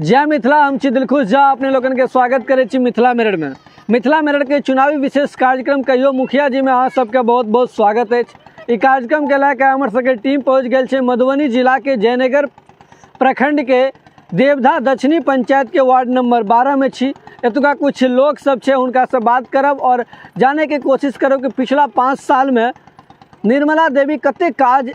जय मिथिला। हम छी दिलखुश झा, अपने लोगन के स्वागत करै छी मिथिला मिरर में। मिथिला मिरर के चुनावी विशेष कार्यक्रम कहियो मुखिया जी में अहाँ सबके बहुत बहुत स्वागत अछि। ई कार्यक्रम के लए के हमर सबके टीम पहुँच गेल छै मधुबनी जिला के जयनगर प्रखंड के देवधा दक्षिणी पंचायत के वार्ड नंबर 12 में छी। एतुका कुछ लोग सब छै, हुनका से बात करब और जाने के कोशिश करब कि पिछला 5 साल में निर्मला देवी कते काज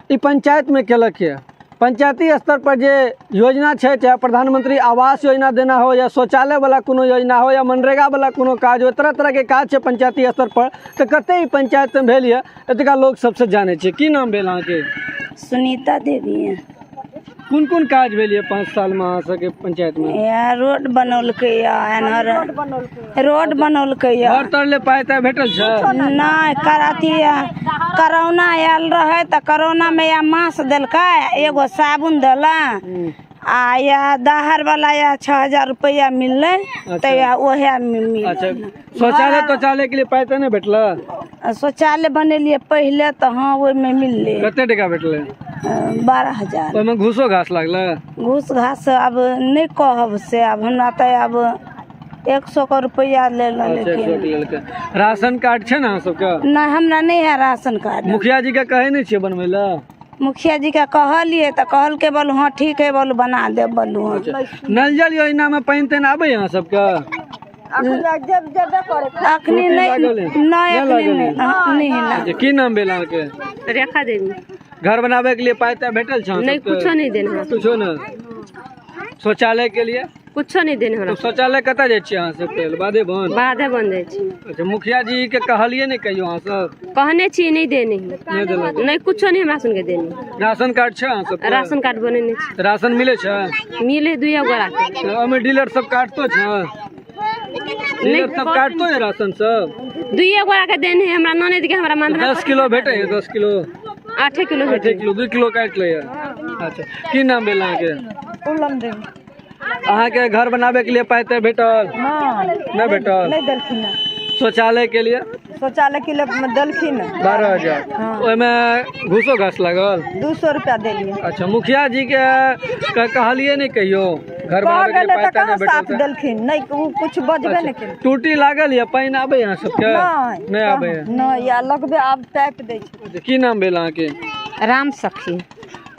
ई पंचायत में केलक यऽ। पंचायती स्तर पर जे योजना छै, चाहे प्रधानमंत्री आवास योजना देना हो या शौचालय वाला कोनो योजना हो या मनरेगा वाला कोनो काज हो, तरह तरह के काज छै पंचायती स्तर पर, तऽ कते ई पंचायत में भेल यऽ एतुका लोक सबसँ जानै छै। की नाम भेल अहाँके? सुनीता देवी है। कोन कोन काज भेल यऽ 5 साल में अहाँ सबके पंचायत में? या रोड बनौलकै या एनहर रोड बनौलकै या। घर तर ले पाइ ताइ भेटल छै? नहि, कर अथी करोना आयल रहै तऽ करोना में या मास्क देलकै, एगो साबुन देला आ या दहर वाला या 6000 रुपया मिललै तऽ या ओहे मिलल। अच्छा, शौचालय तौचालय के लिए पाइ तऽ नहि भेटल? शौचालय बनेलियै पहिले तऽ हँ ओहिमे मिललै। कते टका भेटलै? 12,000। ओहिमे घूसो घास लागलै? घूस घास आब नहि कहब से, आब हमरा तऽ आब 100 के रुपैआ लेल। अच्छा, 100 के लेलकै। राशन कार्ड छै ने अहाँ सबके? नहि, हमरा नहि है राशन कार्ड। मुखिया जी के कहै नहि छियै बनबै लए? मुखिया जी के कहलियै तऽ कहलकै बोलू हँ ठीक है, बोलू बना देब, बोलू हँ। अच्छा, नल जल योजना में पानि तानि आबै अहाँ सबके? अखनी नहि। लागल है? नहि, अखनी लागल नहि है? नहि नहि। अच्छा, की नाम भेल अहाँके? रेखा देवी। घर बनाबे के लिए पाइ ताइ भेटल छै अहाँ नहीं, सबके? कुछो नहीं देने हमरा। कुछो ने? शौचालय के लिए कुछो नहीं देने हमरा। तो शौचालय कतऽ जाइ छियै अहाँ सब? पहिले बाधे बन? बाधे बन जाइ छी। अच्छा, मुखिया जी के कहलियै ने कहियो अहाँ सब? कहने छी, नहीं देने। नहि देलक? नहीं, कुछो नहीं हमरा सुन के देने। राशन कार्ड छै अहाँ सबके? राशन कार्ड बनेने छी। तऽ राशन मिलै छै? मिले दुइया गोरा के। तऽ ओहिमे डीलर सब काटतो छै? डीलर सब काटतो है राशन सब? दुइया गोरा के देने है, हमरा ननद के, हमरा मानधना। 10 किलो भेटै है? 10 किलो? 8 किलो 8 भेटे। किलो, 2 किलो काटि लैए। अच्छा, की नाम भेल अहाँके? अहाँके घर बनाबे के लिए पाइ ताइ भेटल? नहि भेटल? नहि देलखिन। शौचालय के लिए? शौचालय के लिए देलखिन। 12,000। ओहिमे घूसो घास लागल? 200 रुपया देलियै। अच्छा, मुखिया जी के कहलियै नहि कहियो घर कह बनाबे के लिए गेलै पाइ तऽ ताइ कहाँ नहि साथ भेटल? देलखिन? नहि, ओ कुछ बजबे नहि केलखिन। टूटी लागल यऽ? पानि आबै अहाँ सबके? नहि। नहि आबै? नहि, या लगबे आब पाइप दै छै। अच्छा, की नाम भेल अहाँके? राम सखी।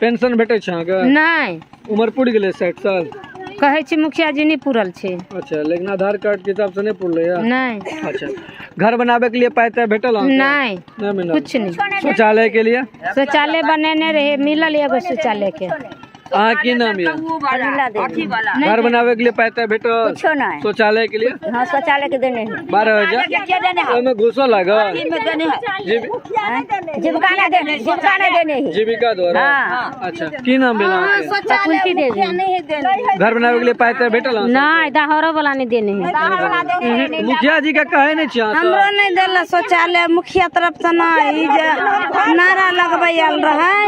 पेंशन भेटै छै अहाँके? नहि। उमर पुरि गेलै 60 साल? कहै छी मुखिया जी नहि पूरल छै। अच्छा, लेकिन आधार कार्ड के हिसाब से नहि पुरलै यऽ? नहि। अच्छा, घर बनाबे के लिए पाइ ताइ भेटल अहाँके? नहि। नहि मिलल? कुछ नहि। शौचालय के लिए? शौचालय बनेने रहे, मिलल एगो शौचालय के। अहाँ की नाम यऽ? घर बनाबे के लिए पाइ ताइ भेटल? कुछो नहीं। शौचालय के लिए? हाँ, शौचालय के देने है। 12,000, ओहिमे घूसो लागल? जीविका नहीं देने, जीविका नहीं देने है। जीविका द्वारा? हाँ। अच्छा, की नाम भेल अहाँके? कुंती देवी। घर बनाबे के लिए पाइ ताइ भेटल अहाँ नहि, दहरो वाला नहि देने है। सबके? मुखिया जी के कहै नहि छियै अहाँ सब? हमरो नहि देलक शौचालय मुखिया तरफ से। नहि, ई जे नारा लगबै आयल रहै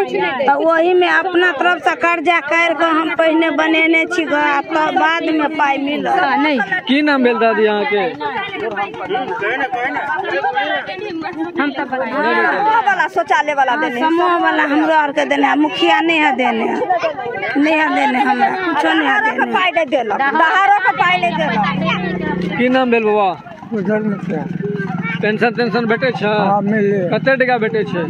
तऽ ओहिमे अपना तरफ से कर्जा करि कऽ हम पहिने बनेने छी घर, आ तब बादमे पाइ मिलल। नहि। की नाम भेल दादी अहाँके? हम तऽ समूह वाला शौचालय वाला देने। समूह वाला हमरो आरके देने है, मुखिया नहि है देने, नहि है देने, हमरा कुछो नहि है देने। पाइ नहि देलक, दहारो के पाइ नहि देलक। की नाम भेल बाबा? उधर मुखिया। पेंशन तेंशन भेटै छै? हाँ, मिलले। कते टका भेटै छै?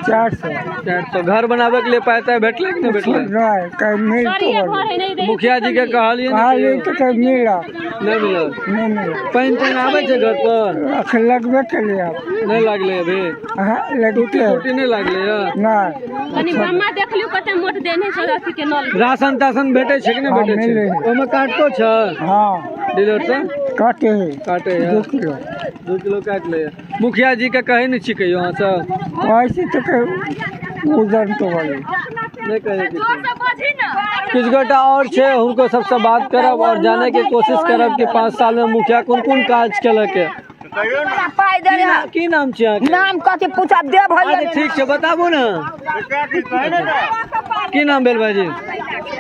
400। 400। घर बनाबे के लिए पाइ ताइ भेटलै कि नहि भेटलै? नहीं, कहीं मिल तो बोले। मुखिया जी के कहलियै ने? कहलियै कहियो? तऽ कहीं मिला। नहि मिलल? नहीं मिला। पानि तानि आबै छै घर पर? अखन लगबे केलियै आब। नहि लागलै अभी? हाँ, लगते। टूटी नहि लागलै यऽ? नहीं। कनि बम्मा देख लियौ कते मोट देने छै अथी के नल। राशन ताशन भेटै छै कि नहि? हाँ, भेटै छै। मिलै है। ओहिमे काटतो छै? हाँ। डीलर से काटे है। काटे है? 2 किलो। 2 किलो काटि लैए। मुखिया जी के कहै नहि छी कहियो अहाँ सब? ऐसे तो कहीं उधर तो बोले। नहि कहै किछु। किछु गोटा आओर छै, हुनको सबसँ बात करब और जाने के कोशिश करब कि 5 साल में मुखिया कोन कोन काज केलक है। पाइ देने है। की नाम छै अहाँके? नाम कथी पूछब देव अच्छा भैया। ठीक छै, बताबू ने, की नाम भेल भाईजी?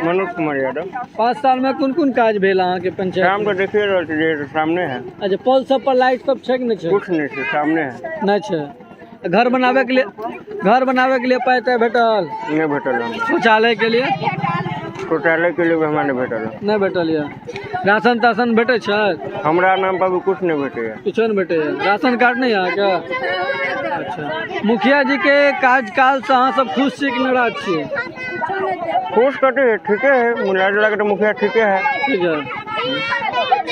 मनोज कुमार यादव। 5 साल में कोन कोन काज भेल अहाँके पंचायत? काम तो देखिए रहल छी जे सामने है। अच्छा, पोल सब पर लाइट सब छै कि नहि छै? कुछ नहीं छै, सामने है। नहि छै। घर बनाबे के लिए, घर बनाबे के लिए पाइ ताइ भेटल? नहि भेटल हन। शौचालय के लिए? शौचालय के लिए भी हमरा नहि भेटल है। नहि भेटल यऽ। राशन ताशन भेटै छै? हमरा नाम पर भी कुछ नहि भेटैया। किछो नहि भेटैया। राशन कार्ड नहि अहाँके? अच्छा, मुखिया जी के कार्यकाल से अहाँ सब खुश छी कि नाराज छियै? खुश कते है, ठीके है, मिला जुला के तो मुखिया ठीके है। ठीक है।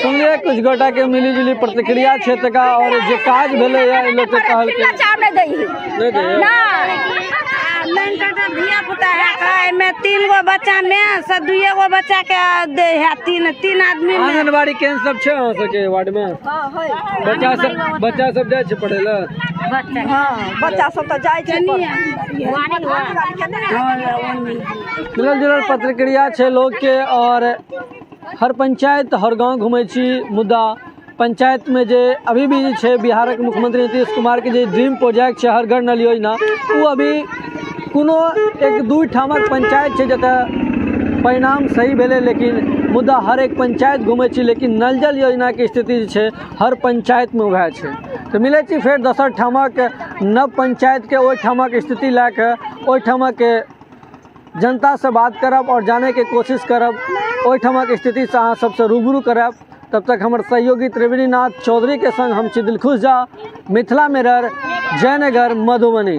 सुनलियै कुछ गोटा के मिली जुली प्रतिक्रिया छै तका, और जे काज भेलै या ई लोक के कहलकै चाउर नहीं दै है। नहि दैया। धिया पुता है एहिमे 3 गो बच्चा में से 2 गो बच्चा के दे है, 3 आदमी में। आंगनबाड़ी केंद्र सब छै अहाँ सबके वार्ड में? बच्चा सब जाइ छै पढ़ै लए? हाँ, बच्चा सब तऽ जाइ छै। मिलल जुलल प्रतिक्रिया छै लोग के। और हर पंचायत हर गांव घूमै छी, मुदा पंचायत में जे अभी भी जे छै बिहारक मुख्यमंत्री नीतीश कुमार के जे ड्रीम प्रोजेक्ट छै हर घर नल योजना, ओ अभी कोनो 1-2 ठामक पंचायत छै जतऽ परिणाम सही भेलै, लेकिन मुदा हर एक पंचायत घूमै छी लेकिन नल जल योजना के स्थिति जे छै हर पंचायत में वएह छै। तऽ मिलै छी फेर दोसर ठामक नव पंचायत के ओहि ठामक स्थिति लए कऽ ओहि ठामक जनता से बात करब और जाने के कोशिश करब, ओहि ठामक स्थिति से अहाँ सबसे रूबरू करब। तब तक हमर सहयोगी त्रिवेणीनाथ चौधरी के संग हम छी दिलखुश झा, मिथिला मिरर, जयनगर, मधुबनी।